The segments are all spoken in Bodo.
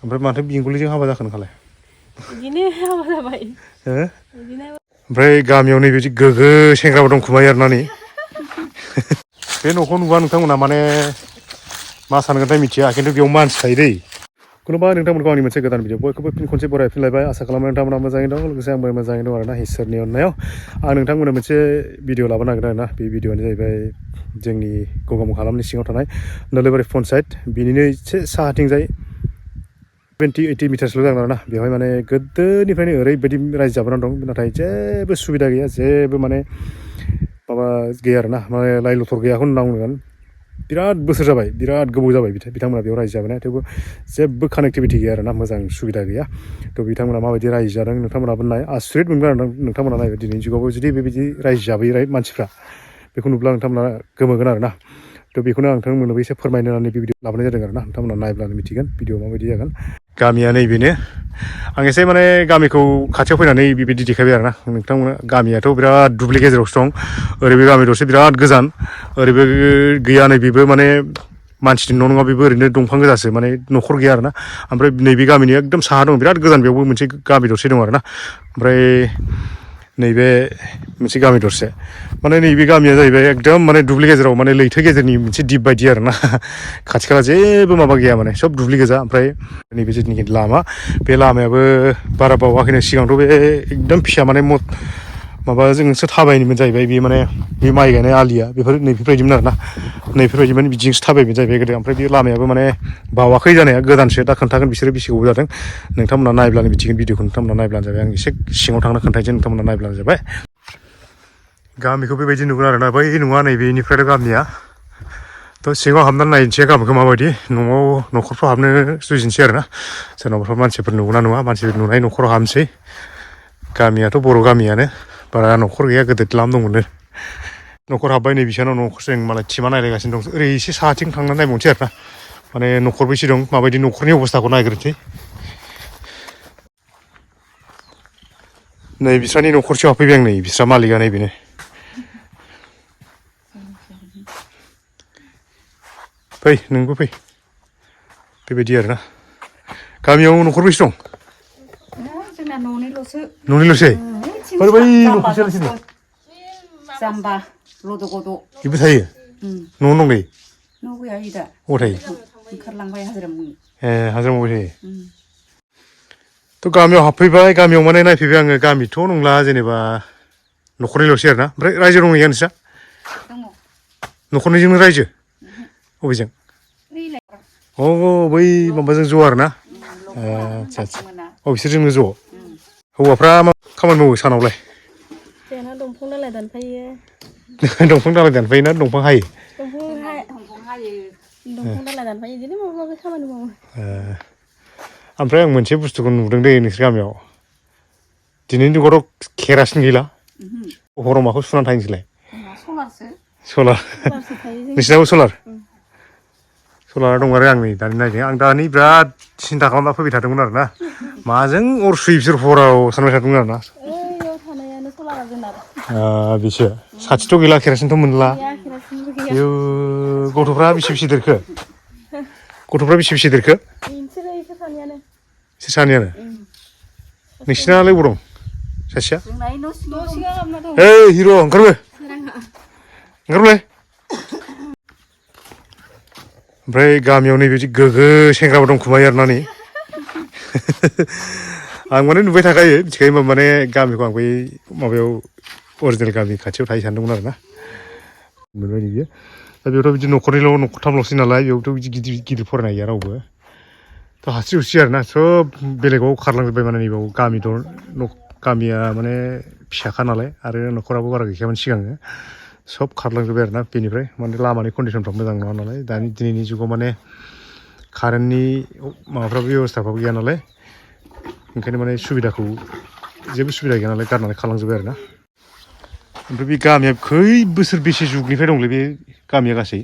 ओमफ्राय माथो बेंगलिजों हाबा जाखो नोंहालाय? बिदिनो हाबा जाबाय। बिदिनो ओमफ्राय गामियाव नैबे गोगो सेंग्राबो दंखुमायो आरोना नै बे न'खौ नुबा नोंथांमोना माने मा सानगोनथाय मिथिया खिन्थु बेयाव मानसि थायो दै खुलुमबाय नोंथांमोनखौ आंनि मोनसे गोदान भिडिअ बयखौबो फिन खनसे बरायफिनलायबाय आसा खालामो नोंथांमोना मोजाङै दं लोगोसे आंबो मोजाङै दं आरोना इसोरनि अननायाव आं नोंथांमोननो मोनसे भिडिअ लाबोनो नागिरदों आरोना बे भिडिअआनो जाहैबाय जोंनि गगामुग हालामनि सिङाव थानाय नोलोबारि पन्सायत बिनिनो एसे साहाथिंजाय 70-80 मिटारसोल' जागोन आरोना बेवहाय माने गोदोनिफ्रायनो ओरैबायदि रायजो जाबोनानै दं नाथाय जेबो सुबिदा गैया जेबो माने माबा गैया आरोना माने लाइ लथर गैयाखौनो होनना बुंनांगोन बिराद बोसोर जाबाय बिराद गोबाव जाबाय बिथांमोना बेयाव रायजो जाबोनाया थेवबो जेबो कानेक्टिभिटि गैया आरोना मोजां सुबिदा गैया थ' बिथांमोना माबायदि रायजो जादों नोंथांमोनाबो नाय आसरित मोनगोन आरो नोंथांमोना नायबाय दिनैनि जुगावबो जुदि बेबायदि रायजो जाबोयो मानसिफ्रा बेखौ नुब्ला नोंथांमोना गोमोगोन आरोना थ' बेखौनो आं नोंथांमोननोबो एसे फोरमायनो होननानै बे भिडिअ लाबोनाय जादों आरोना नोंथांमोना नायब्लानो मिथिगोन भिडिअ माबायदि जागोन गामिया नैबेनो आं एसे माने गामिखौ खाथियाव फैनानै बेबायदि देखायबाय आरोना नोंथांमोना गामियाथ' बिराद दुब्लि गेजेरावसो दं ओरैबो गामि दरसे बिराद गोजान ओरैबो गैया नैबेबो माने मानसिनि न' नङा बेबो ओरैनो दंफां गोजासो माने न'खर गैया आरोना ओमफ्राय नैबे गामिनि एकदम साहा दं बिराद गोजान बेयावबो मोनसे गामि दरसे दं आरोना ओमफ्राय नैबे मोनसे गामि दरसे माने नैबे गामिया जाहैबाय एकदम माने दुब्लि गेजेराव माने लैथो गेजेरनि मोनसे दिप बायदि आरोना खाथि खाला जेबो माबा गैया माने सब दुब्लि गोजा ओमफ्राय नैबे जिथुनाखि लामा बे लामायाबो बारा बावाखैनो सिगांथ' बे एकदम फिसा माने माबाजोंसो थाबायोमोन जाहैबाय बे माने बे माइ गायनाय आलिया नैफोरबायदिमोन आरोना नैफोरबायदि माने बिदिजोंसो थाबायोमोन जाहैबाय गोदो ओमफ्राय बे लामायाबो माने बावाखै जानाया गोदानसो दा खोन्थागोन बिसोरो बेसे गोबाव जादों नोंथांमोना नायब्लानो मिथिगोन भिडिअखौ नोंथांमोना नायब्लानो जाबाय आं एसे सिङाव थांना खोन्थानोसै नोंथांमोना नायब्लानो जाबाय गामिखौ बेबायदि नुगोन आरोना बै नङा नैबेनिफ्राय गामिया थ' सिङाव हाबनानै नायनोसै गामिखौ माबायदि न'खरफ्राव हाबनो जुजिनोसै आरोना सोरनावबाफोर मानसिफोर नुगोना नुवा मानसिफोर नुनाय न'खराव हाबनोसै गामियाथ' बर' गामियानो बारा न'खर गैया गोदो द्लाम दंमोननो न'खर हाबबाय नै बिसानाव न'खरसो जों मालाय थिमा नायलायगासिनो दं ओरै एसे साहाथिं थांनानै नायबावनोसै आरोना माने न'खर बेसे दं माबायदि न'खरनि अबस्थाखौ नायग्रोनोसै नै बिस्रानि न'खरसेयाव हाबफैबाय आं नै बिस्रा मालिकआ नैबेनो फै नोंबो फै बेबायदि आरोना गामियाव न'खर बेसे दं जोंना न'निल'सो ओरै बै न'खरसेया लायसो जाम्बा लद' गद' बेबो थायो न'आवनो दं नै न' गैया दा अबाव थायो ओंखारलांबाय हाजिरा मावनो ए हाजिरा मावबाय थायो थ' गामियाव हाबफैबाय गामियाव माने नायफैबाय आङो गामिथ' नंला जेनेबा न'खरनैल'सै आरोना ओमफ्राय रायजो दं गैया नोंस्रा दङ न'खरनैजोंनो रायजो बबेजों अ बै माबाजों ज' आरोना आदसा आदसा अ बिसोरजोंनो ज' हौवाफ्रा मा खामानि मावो सानावलाय जोंहा दंफां दालाइ दानफायो दंफां दालाइ दानफायोना दंफां हायो दंफां दालाइ दानफायो बिदिनो माबा माबि खामानि मावो ओमफ्राय आं मोनसे बुस्थुखौ नुदों दै नोंसोर गामियाव दिनैनि जुगावथ' केरासिन गैला हराव माखौ सुनानै थायो नोंसोरलाय सलार नोंसिनाबो सलारा दं आरो आं नै दानि नायदों आं दानि बिराद सिन्था खालामना फैबाय थादोंमोन आरोना माजों अर सुयो बिसोर हराव सानबाय थादोंमोन आरोना बेसो साथिथ' गैला केरासिनथ' मोनला गथ'फ्रा बेसे देरखो इसोर सानैयानो नोंसिनालाय बबाव दं सासेया ओइ हिर' ओंखारबो ओमफ्राय गामियाव नैबे गोगो सेंग्राबो दंखुमायो आरोना नै आं माने नुबाय थाखायो मिथिखायो होमबा माने गामिखौ आं बै माबायाव अरिजिनेल गामि खाथियाव थायो सानदोंमोन आरोना मोनबाय बियो दा बेयावथ' बिदि न'खरनैल' न'खरथामल'सै नालाय बेयावथ' बिदि गिदिर फरायनाय गैया रावबो थ' हास्रि हुस्रि आरोना सब बेलेगाव खारलांजोब्बाय माने नैबाव गामिया माने फिसाखा नालाय आरो न'खराबो बारा गैखायामोन सिगाङो सब खारलांजोब्बाय आरोना बेनिफ्राय माने लामानि कन्डिसनफ्रा मोजां नङा नालाय दिनैनि जुगाव माने कारेन्टनि माबाफ्राबो बेब'स्थाफ्राबो गैया नालाय ओंखायनो माने जेबो सुबिदा गैया नालाय गारनानै खारलांजोब्बाय आरोना ओमफ्राय बे गामिया खै बोसोर बेसे जुगनिफ्राय दंलै बे गामिया गासै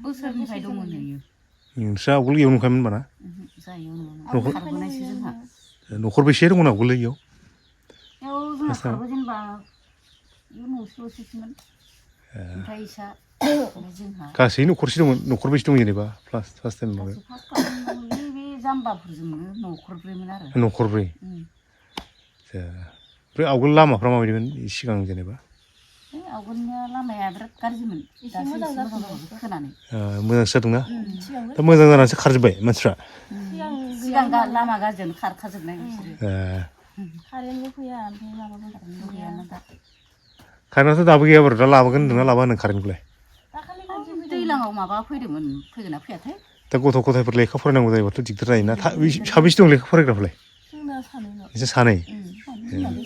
बोसोरनिफ्राय दङ नोंस्रा आवगोल इयाव नुखायोमोन होनबा ना न'खर बेसे दंमोन आवगोल इयाव जोंहा खारबो जेनेबा न'सेल'सैमोन ओमफ्राय इसा गासै न'खरसे दंमोन न'खरबेसे दं जेनेबा फार्स्ट टाइम माबायाव बे जाम्बाफोरजोंनो न'खरब्रैमोन आरो न'खरब्रै ओमफ्राय आवगोल लामाफ्रा माबायदिमोन सिगां जेनेबा आवगोलनिया लामाया बिराद गाज्रिमोन एसे मोजां जाबाय खोनानै मोजांसो जादोंना दा मोजां जानानैसो खारजोब्बाय मानसिफ्रा सिगां लामा गाज्रियावनो खारखाजोबनाय बिसोरो कारेन्टबो फैया ओमफ्राय माबाबो गैयाना दा कारेन्टआथ' दाबो गैया बारु दा लाबोगोन होनदोंना लाबोआ होनदों कारेन्टखौलाय दैज्लाङाव माबा फैदोंमोन फैगोन ना फैयाथाय दा गथ' गथायफोर लेखा फरायनांगौ जायोबाथ' दिगदार जायोना साबेसे दं लेखा फरायग्राफोरलाय जोंना सानैल' एसे सानै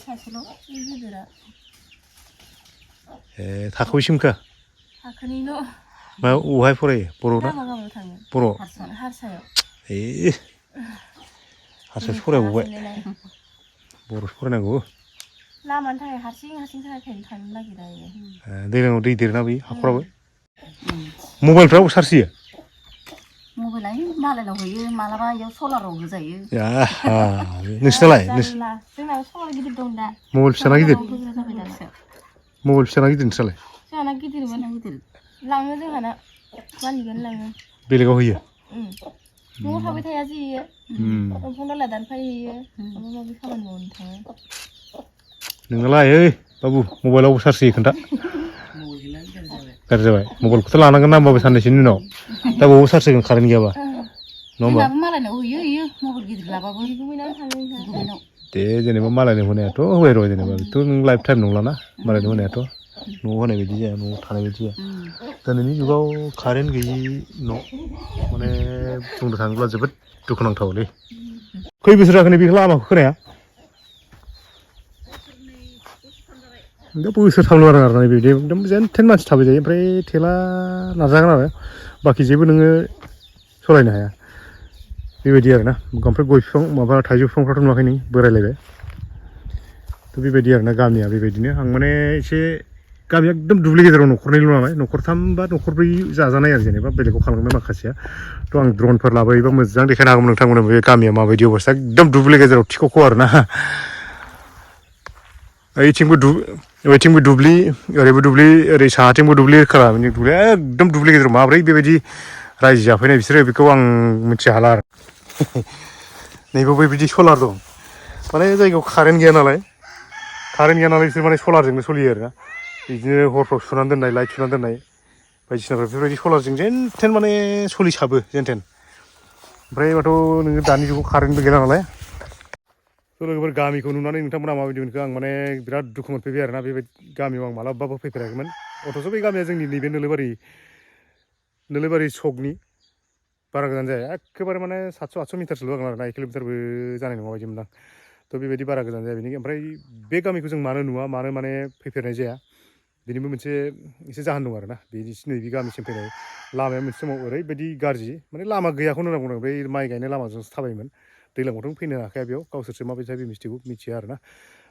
सासेल' गिदिरा थाखो बेसिमखा थाखोनिल' मा अहाय फरायो बर' ना बर' हारसायाव हारसायावसो फरायबावबाय बर'सो फरायनांगौ लामानि थाखाय हारसिं थाखायनो थांनो नागिरा दैज्लाङाव दै देरोना बै हाखराबो मबाइलफ्राबो चार्ज होयो मबाइला मालायनाव होयो मालाबा इयाव सलाराव होजायो नोंसिनालाय जोंना सलार गिदिर दं दा मबाइल फिसाना गिदिर जाबाय मबाइल फिसाना गिदिर नोंस्रालाय जोंहाना गिदिरमोन गिदिर लाङो जोंहाना मालिकआनो लाङो बेलेगाव होयो न'आव थाबाय थाया जायो दंफां दालाय दानफायहैयो माबा माबि खामानि मावनो थाङो नोंनालाय ओइ बाबु मबाइलावबो चार्ज होयो खोन्था गाज्रि जाबाय मबाइलखौथ' लानांगोन ना होमबाबो साननैसोनि उनाव दा बावबो चार्ज होगोन कारेन्ट गैयाबा नङा होमबा मालायनाव होयो मबाइल गिदिर लाबाबो बिगुमैनाव थाङो दे जेनेबा मालायनि होनायाथ' होबाय र' जेनेबा बेथ' नों लाइफ टाइम नंलाना मालायनि होनायाथ' न'आव होनाय बायदि जाया न'आव थानाय बायदि जाया दिनैनि जुगाव कारेन्ट गैयि न' माने बुंनो थाङोब्ला जोबोद दुखुनांथावलै खै बोसोर जाखो बेखौ लामाखौ खोनाया दा बोसोरथामल' आरोना बेबायदि एकदम जेन थेन मानसि थाबाय जायो ओमफ्राय थेला नारजागोन आरो बाखि जेबो नोङो सालायनो हाया बेबायदि आरोना ओमफ्राय गय बिफां माबा थाइजौ बिफांफ्राथ' नुवाखै नों बोरायलायबाय थ' बेबायदि आरोना गामिया बेबायदिनो आं माने एसे गामिया एकदम दुब्लि गेजेराव न'खरनैल' नालाय न'खरथाम बा न'खरब्रै जाजानाय आरो जेनेबा बेलेगाव खालामनाय माखासेया थ' आं ड्रनफोर लाबोयोबा मोजां देखायनो हागौमोन नोंथांमोननो बे गामिया माबायदि अबस्था एकदम दुब्लि गेजेराव थिख'ख' आरोना ओइथिंबो दुब्लि ओरैबो दुब्लि ओरै साहाथिंबो दुब्लि खोलाहाथिंबो दुब्लि एकदम दुब्लि गेजेराव माब्रै बेबायदि रायजो जाफैनाय बिसोरो बेखौ आं मिथिनो हाला आरो नैबो बेबायदि सलार दं माने जायगायाव कारेन्ट गैया नालाय बिसोर माने सलारजोंनो सोलियो आरोना बिदिनो हरफ्राव सुनानै दोननाय लाइट सुनानै दोननाय बायदिसिनाफोर बेफोरबायदि सलारजों जेन थेन माने सोलिसाबो जेन थेन ओमफ्राय माथ' नोङो दानि जुगाव कारेन्टबो गैला नालाय लोगोफोर गामिखौ नुनानै नोंथांमोना माबायदि मोनखो आं माने बिराद दुखु मोनफैबाय आरोना बेबायदि गामियाव आं मालाबाबो फैफेराखैमोन अथ'स' बे गामिया जोंनि नैबे नोलोबारि सकनि बारा गोजान जाया एखेबारे माने 700-800 मिटारसोल' जागोन आरोना 1 किल'मिटारबो जानाय नङा बायदि मोनदां थ' बेबायदि बारा गोजान जाया बेनि ओमफ्राय बे गामिखौ जों मानो नुवा मानो माने फैफेरनाय जाया बेनिबो मोनसे एसे जाहोन दं आरोना नैबे गामिसिम फैनाय लामाया मोनसे समाव ओरैबायदि गाज्रि माने लामा गैयाखौनो होनना बुंनांगोन बै माइ गायनाय लामाजोंसो थाबायोमोन दैज्लां बोथोराव फैनो हाखाया बेयाव गावसोरसो माबायदि जायो बे मिथिया आरोना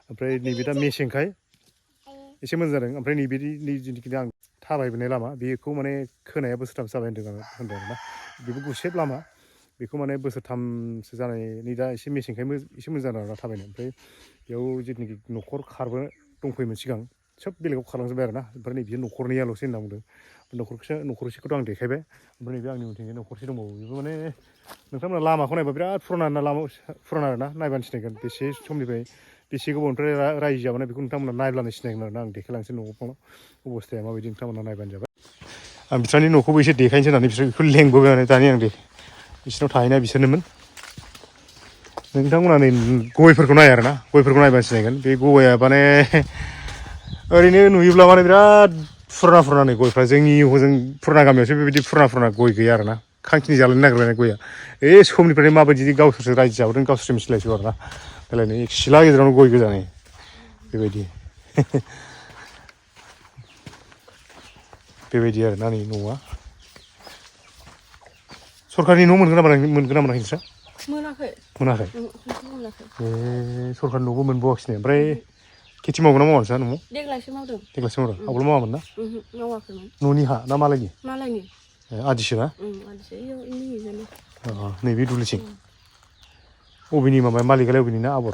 ओमफ्राय नैबे दा मेसेंखाय एसे मोजां जादों ओमफ्राय नैबे जिनिखि आं थाबायबोनाय लामा बेखौ माने खोनाया बोसोरथामसो जाबाय होनदों आरोना बेबो गुसेब लामा बेखौ माने बोसोरथामसो जानायनि दा एसे मेसेंखाय एसे मोजां जादों आरोना थाबायनो ओमफ्राय बेयाव जिथुनाखि न'खर खारबो दंफैयोमोन सिगां सोब बेलेगाव खारलांजोब्बाय आरोना ओमफ्राय नैबे न'खरनैयाल'सो होनना बुंदों न'खरसेखौथ' आं देखायबाय ओमफ्राय नैबे आंनि उनथिंजाय न'खरसे दंबावो बेबो माने नोंथांमोना लामाखौ नायबा बिराद फुराना आरोना नायबानो सिनायगोन बेसे समनिफ्राय बेसे गोबावनिफ्राय रायजो जाबोनाय बेखौ नोंथांमोना नायब्लानो सिनायगोन आरोना आं देखायलांसै न'आव अबस्थाया माबायदि नोंथांमोना नायबानो जाबाय आं बिस्रानि न'खौबो एसे देखायनोसै होननानै बिसोर बेखौ लेंबोबाय माने दानि आं बिसोरनाव थाहैनाया बिसोरनोमोन नोंथांमोना नै गयफोरखौ नाय आरोना गयफोरखौ नायबानो सिनायगोन बे गया माने ओरैनो नुयोब्ला माने बिराद फुराना नै गयफ्रा जोंनि हजों फुराना गामियावसो बेबायदि फुराना गय गैया आरोना खांखिनि जालायनो नागिरलायनाय गया समनिफ्रायनो माबायदि गावसोरसो रायजो जाबोदों गावसोरसो मिथिलायसिगौ आरोना देलायनो सिला गेजेरावनो गय गोजानै बेबायदि आरोना नै न'आ सरकारनि न' मोनगोन ना मोनाखै नोंस्रा मोनाखै सरकारनि न'बो मोनबावाखिसै ओमफ्राय खेथि मावगोन ना मावा नोंस्रा न'आव देग्लायसो मावदों आवगोल मावामोन ना मावाखैमोन न'नि हा ना मालायनि आदिसो ना नैबे दुब्लिथिं अबेनि माबाया मालिकआलाय अबेनि ना आबर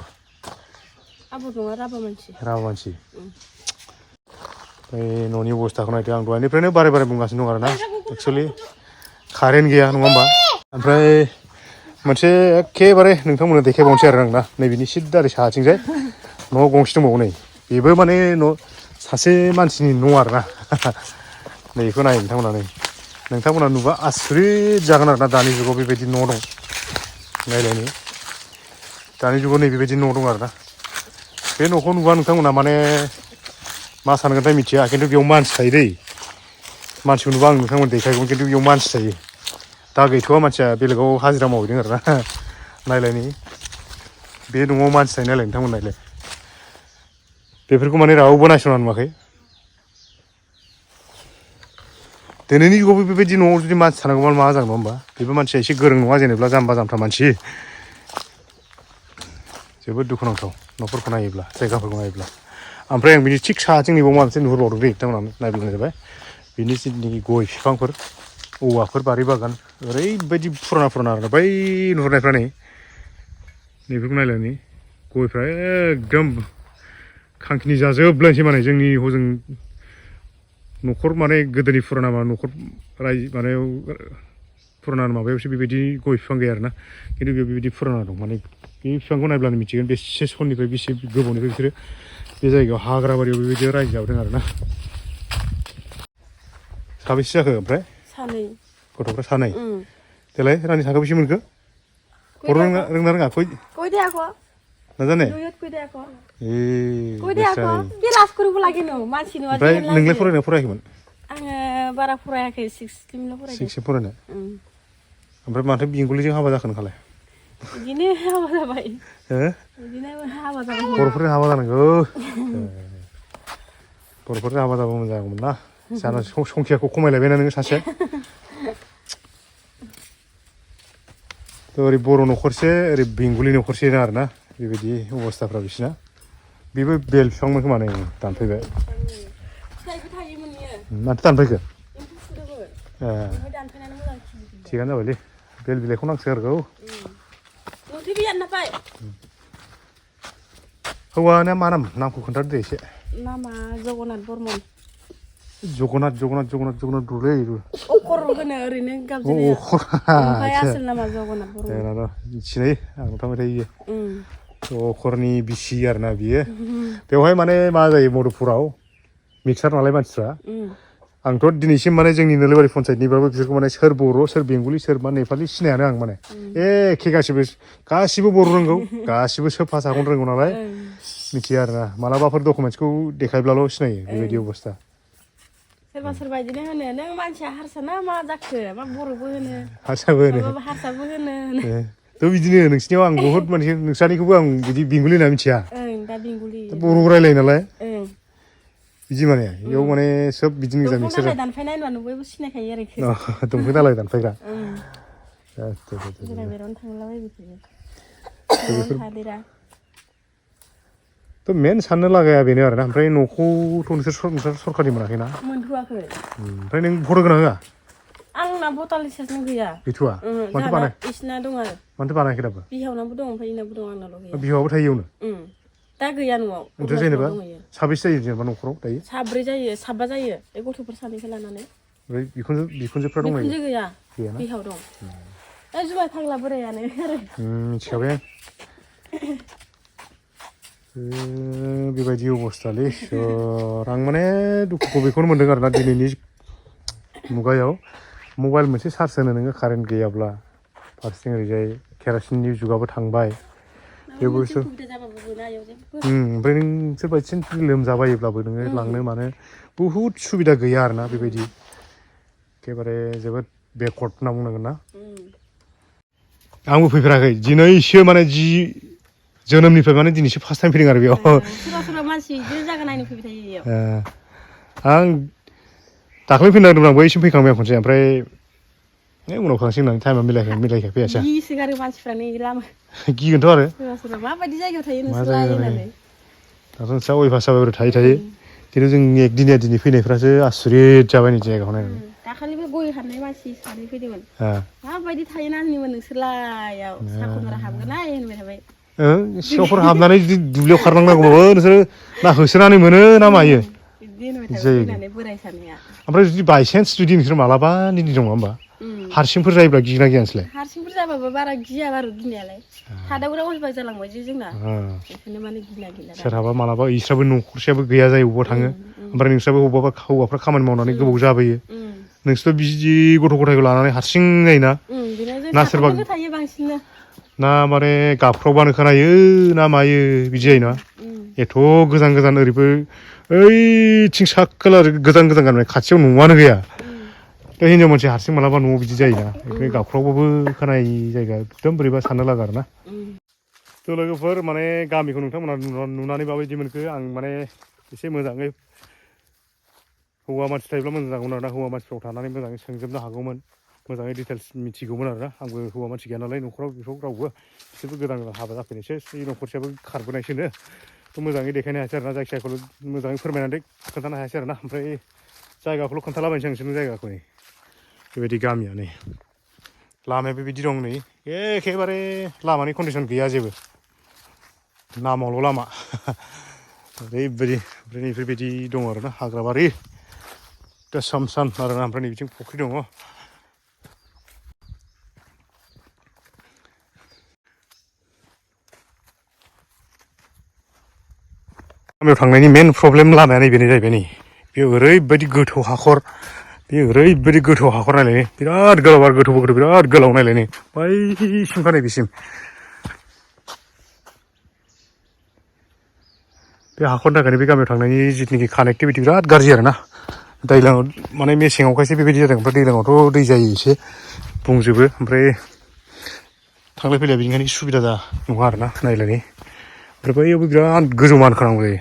नङा राभा मानसि न'नि अबस्थाखौ नायदो आं दहायनिफ्रायनो बारे बारे बुंगासिनो दं आरोना एक्सुवेलि कारेन्ट गैया नङा होमबा ओमफ्राय मोनसे एखेबारे नोंथांमोननो देखायबावनोसै आरो आं ना नैबेनि सिद्दारै साहाथिंजाय न' गंसे दंबावो नै बेबो माने न' सासे मानसिनि न' आरोना नै बेखौ नाय नोंथांमोना नुबा आसरित जागोन आरोना दानि जुगाव बेबायदि न' दं नायलायनो दानि जुगाव नै बेबायदि न' दं आरोना बे न'खौ नुबा नोंथांमोना माने मा सानगोनथाय मिथिया खिन्थु बेयाव मानसि थायो दै मानसिखौ नुबा आं नोंथांमोन देखायगौमोन खिन्थु बेयाव मानसि थायो दा गैथ'वा मानसिया बेलेगाव हाजिरा मावहैदों आरोना नायलायनि बे न'आव मानसि थायो नायलाय नोंथांमोन नायलाय बेफोरखौ माने रावबो नायस'ना नुवाखै दिनैनि जुगाव बेबायदि न'आव जुदि मानसि थानांगौबा मा जागोन नङा होमबा बेबो मानसिया एसे गोरों नङा जेनेबा जाम्बा जाम्था मानसि जोबोद दुखुनांथाव न'फोरखौ नायोब्ला जायगाफोरखौ नायोब्ला ओमफ्राय आं बिनि थिग साहाथिं नैबाव माबा मोनसे नुहुरबावदों दै बिथांमोना नायब्लानो जाबाय बिनि जिथुनाखि गय बिफांफोर औवाफोर बारि बागान ओरैबायदि फुराना आरो बै नुहुरनायफ्रा नै बेफोरखौ नायलायनि गयफ्रा एकदम खांखिनि जाजोबलायनोसै माने जोंनि हजों न'खर माने गोदोनि फुराना न'खर रायजो माबायाव फुराना माबायावसो बेबायदि गय बिफां गैया आरोना खिन्थु बेयाव बेबायदि फुराना दं माने बे बिफांखौ नायब्लानो मिथिगोन बेसे समनिफ्राय बेसे गोबावनिफ्राय बिसोरो बे जायगायाव हाग्राबारियाव बेबायदि रायजो जाबोदों आरोना साबेसे जाखो ओमफ्राय सानै गथ'फ्रा सानै देलाय रानि थाखो बेसे मोनखो बर' रोंना रोङा কৈ দে আকৌ नाजाने কৈ दे আকৌ ए কৈ दे আকৌ बिराज কৰিব লাগে नो मानसि नङा ओमफ्राय नोंलाय फरायना फरायाखैमोन आङो बारा फरायाखै 6सिमल' फरायदों 6सिम फरायनाय ओमफ्राय माथो बेंगलिजों हाबा जाखो नोंहालाय बिदिनो हाबा जाबाय बिदिनो हाबा जाबाय बर'फोरजों हाबा जानांगौ बर'फोरजों हाबा जाबा मोजां जागौमोन ना जाना संखियाखौ खमायलायबायना नोङो सासे ओरै बर' न'खरसे ओरै बेंगलि न'खरसे आरोना बेबायदि अबस्थाफ्रा बिसिना बेबो बेल बिफांमोन खोमा नै दानफैबाय माथो दानफैखो थिगानो जाबायलै बेल बिलाइखौ नांसोगारगौ हौवाना मा नाम नामखौ खोन्थादो दे एसे नामा जगन्नाथ बर्मन जगन्नाथ दुलै अखर होनो ओरैनो गाबज्रिनाया ओमफ्राय आसोल नामा जगन्नाथ बर्मन सिनायो आं थांबाय थायो अखरनि बिसि आरोना बियो बेवहाय माने मा जायो मधुपुराव मिक्सार नालाय मानसिफ्रा आंथ' दिनैसिम माने जोंनि नोलोबारि पन्सायतनिबाबो बिसोरखौ माने सोर बर' सोर बेंगलि सोर मा नेपालि सिनायानो आं माने एखे गासिबो बर' रोंगौ गासिबो सोब भाषाखौनो रोंगौ नालाय मिथिया आरोना मालाबाफोर डकुमेन्टसखौ देखायब्लाल' सिनायो बेबायदि अबस्था सोरबा बिदिनो होनो नों मानसिया हारसा ना मा जाखो मा बर'बो होनो हारसाबो होनो थ' बिदिनो नोंसिनियाव आं बहुद मानसि नोंसानिखौबो आं बिदि बेंगलि होनना मिथिया दा बेंगलि बर' रायलायो नालाय बिदि माने बेयाव माने सोब बिदिनो गोजा नोंसोर दंफां दालाय दानफायनाय होनबानो बयबो सिनायखायो आरो दंफां दालाय दानफायग्रा थ' मेन साननो लागाया बेनो आरोना ओमफ्राय न'खौथ' नोंसोर सरखारनि मोनाखैना मोनथ'वाखै ओमफ्राय नों भट होगोना होआ आंना भटार लिस्टआनो गैया गैथ'वा माथो बानाय इसिना दं आरो माथो बानायाखै दाबो बिहावनाबो दं ओमफ्राय इनाबो दं आंनाल' गैया बिहावाबो थायो इयावनो दा गैया न'आव ओमफ्राय जेनेबा साबेसे जायो जेनेबा न'खराव दायो 3 जायो 7 जायो बे गथ'फोर सानैखौ लानानै ओमफ्राय बिखुनजोफ्रा दं बिखुनजो गैया बिहाव दं जुमाय फाग्ला बोरायानो आरो मिथिखाबाय बेबायदि अबस्थालै आं माने दुखुखौ बेखौनो मोन्दों आरोना दिनैनि मुगायाव मबाइल मोनसे चार्ज होनो नोङो कारेन्ट गैयाब्ला फारसेथिं ओरैजाय केरासिननि जुगाबो थांबाय बे बुस्थु ओमफ्राय नों सोरबा एसे लोमजाबायोब्लाबो नोङो लांनो मानो बुहुद सुबिदा गैया आरोना बेबायदि एखेबारे जोबोद बेकवार्ड होनना बुंनांगोन ना आंबो फैफेराखै दिनैसो माने जोनोमनिफ्राय माने दिनैसो फार्स्ट टाइम फैदों आरो बेयाव सोरबा मानसि बिदिनो जागा नायनो फैबाय थायो आं दाख्लै फैनो नागिरदोंमोन आं बैसिम फैखांबाय आं खनसे ओमफ्राय उनाव थांसै होननानै टाइमा मिलायखाय फैयासै गिसोगारो मानसिफ्रानो लामा गिगोनथ' आरो सोरबा माबायदि जायगायाव थायो नोंसोरलाय होननानै दाथ' नोंस्रा अयभास जाबाय थायो खिन्थु जोंनि एकदिनिया दिनै फैनायफ्रासो आसुरित जाबाय नै जायगाखौ नायनानै दाखालिबो गय हाननाय मानसि सानै फैदोंमोन माबायदि थायो ना होनदोंमोन नोंसोरलाय साखनरा हाबगोन ना होनबाय थाबाय सिखावफोर हाबनानै जुदि दुब्लियाव खारलांनांगौबाबो नोंसोरो ना होसोनानै मोनो ना मायो बिदि जायो ओमफ्राय जुदि बायसान्स जुदि नोंसोर मालाबा निदि दङ होमबा हारसिंफोर जायोब्ला गिना गिया नोंसोरलाय हारसिंफोर जाबाबो बारा गिया बारु गिनायालाय हादावग्रा अभ्यास जालांबाय जे जोंना बेखायनो माने गिना गिला सोरहाबा मालाबा इसराबो न'खरसेयाबो गैया जायो बबावबा थाङो ओमफ्राय नोंस्राबो बबावबा हौवाफ्रा खामानि मावनानै गोबाव जाबोयो नोंसोरथ' बिदि गथ' गथायखौ लानानै हारसिं जायोना ना सोरबा थायो बांसिननो ना माने गाबख्रावबानो खोनायो ना मायो बिदि जायोना एथ' गोजान गोजान ओरैबो ओइथिं साखोला गोजान गोजान गाननाय खाथियाव न'आनो गैया दा हिनजाव मानसि हारसिं मालाबा न'आव बिदि जायोना ओमफ्राय गाबख्रावबाबो खोनायै जायगा एकदम बोरैबा साननो लागा आरोना थ' लोगोफोर माने गामिखौ नोंथांमोना नुनानै माबायदि मोनखो आं माने एसे मोजाङै हौवा मानसि थायोब्ला मोजां जागौमोन आरोना हौवा मानसिफ्राव थानानै मोजाङै सोंजोबनो हागौमोन मोजाङै डिटेल्स मिथिगौमोन आरोना आंबो हौवा मानसि गैया नालाय न'खराव बेखौ रावबो बिसोरबो गोदान गोदान हाबा जाफैनायसो बे न'खरसेयाबो खारबोनायसोनो थ' मोजाङै देखायनो हायासै आरोना जायखिजायाखौल' मोजाङै फोरमायनानै खोन्थानो हायासै आरोना ओमफ्राय जायगाखौल' खोन्थालाबायनोसै आं नोंसोरनो जायगाखौ नै बेबायदि गामिया नै लामाया बेबायदि दं नै एखेबारे लामानि कन्डिसन गैया जेबो नामावल' लामा ओरैबायदि ओमफ्राय बेफोरबायदि दङ आरोना हाग्राबारि दा साम सान आरोना ओमफ्राय नै बिथिं फुख्रि दङ गामियाव थांनायनि मेन प्रब्लेम लामाया नैबेनो जाहैबाय नै बे ओरैबायदि गोथौ हाखर बे ओरैबायदि गोथौ हाखर नायलाय बिराद गोलाव आरो गोथौ गोथौ बिराद गोलाव नायलाय नै बैसिमखा नैबेसिम बे हाखरनि थाखायनो बे गामियाव थांनायनि जिथुनाखि कानेक्टिभिटि बिराद गाज्रि आरोना दैज्लाङाव माने मेसेङावखायसो बेबायदि जादों ओमफ्राय दैज्लाङावथ' दै जायो एसे बुंजोबो ओमफ्राय थांलाय फैलाय बेनिखायनो सुबिदा नङा आरोना नायलायनि ओमफ्राय बैयावबो बिराद गोजौ मानखोनांगौ जायो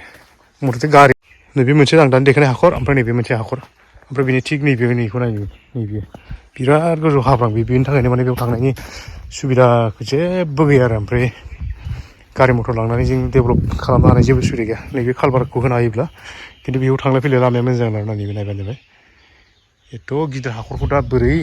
मथथे गारि नैबे मोनसे आं दानि देखायनाय हाखर ओमफ्राय नैबे मोनसे हाखर ओमफ्राय बेनि थिग नैबे नैखौ नायो नैबे बिराद गोजौ हाब्रां बेनि थाखायनो माने बेयाव थांनायनि सुबिदा जेबो गैया आरो ओमफ्राय गारि मथर लांनानै जों डेभेलप खालामनो हानाय जेबो सुबिदा गैया नैबे कालभारखौ होनो हायोब्ला खिन्थु बेयाव थांलाय फैलाय लामाया मोजां जागोन आरोना नैबे नायबानो जाबाय एथ' गिदिर हाखरखौ दा बोरै